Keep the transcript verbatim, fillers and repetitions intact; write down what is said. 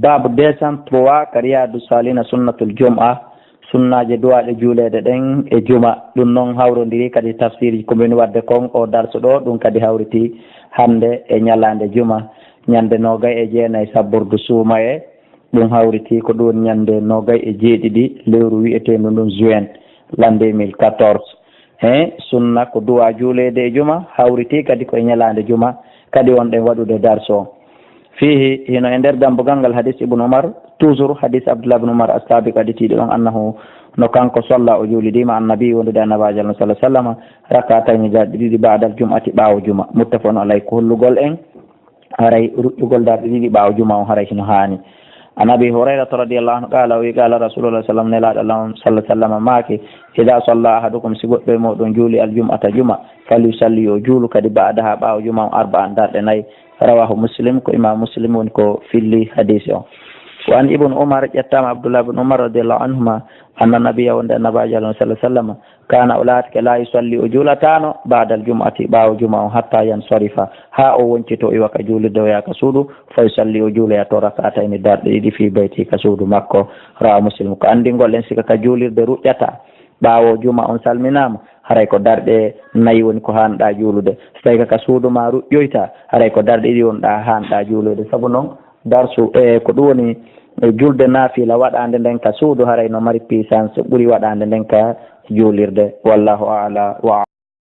Baabu deux cent trois ka Riyadu Salina, sunnatul jum'a, sunnaaje duwaaɗe juuleede ɗen e juma. Ɗum noon hawrondiri kadi tafsirji ko mbeni waɗde kon o darso ɗo, ɗum kadi hawriti hannde e ñalaande juma, ñande noogay e jeenay sabbordu suumaye, ɗum hawriti ko ɗum ñande noogay e jeeɗiɗi lewru wi'eteendu ndun juin, l'an deux mille quatorze. He sunna ko duwa juuleede e juma, hawriti kadi ko e ñalaande juma, kadi wonɗen waɗude darso. Fiihi, hino e nder dambugal ngal hadis Ibn Umar, toujours hadis Abdullah ibn Umar as-Sabiq aditiiɗo on, annahu, no kanko, salla, o juulidima annabi, wondude annabaajo Allah sallallahu alaihi wasallam, rak'atayni, darɗe ɗiɗi, ba'dal jum'ati, ɓaawo juma. Muttafaqun alayhi, ko hollugol en haray ruƴƴugol darɗe ɗiɗi ɓaawo juma on haray hino haani. An Abi Hurayrata radiyallahu anhu qala, o wi qala Rasulullah sallallahu alaihi wasallam, Nelaaɗo Allah on sallallahu alaihi wasallam maaki, "Idha salla ahadukum, si goɗɗo e moɗon juuli al jum'ata juma, falyusalli, yo juulu kadi ba'daha, ɓaawo juma on, arba'an, darɗe nayi." Rawahu Muslim, ko Imam Muslim woni ko filli hadisi on. Wa an Ibn Umar, ƴettama Abdullah ibn Umar radiyallahu anhuma, anna nabiyya, wonde annabaajo Allah sallallahu alaihi wasallam, kana, o laatike, la yusalli, o juulataano, ba'dal jum'ati, ɓaawo juma on, hatta yansarifa, haa o woncito, iwa ka juulirde, o yaha ka suudu, fa yusalli, o juuloya to, rak'atayni, darɗe ɗiɗi, fi bayti, ka suudu makko. Rawa Muslim. Ko anndingol en sika ka juulirde ruƴƴata, ɓaawo juma on salminaama, haray ko darɗe nayi woni ko haanɗa juulude. So tawi ka, ka suudu ma ruƴƴoyta, haray ko darɗe ɗiɗi wonɗa haanɗa juulude. Sabu non, darsu, e ko ɗum woni, e julde naafila waɗaande nden ka suudu, haray no mari puissance ɓuri waɗaande nden ka juulirde. Wallahu a'la wa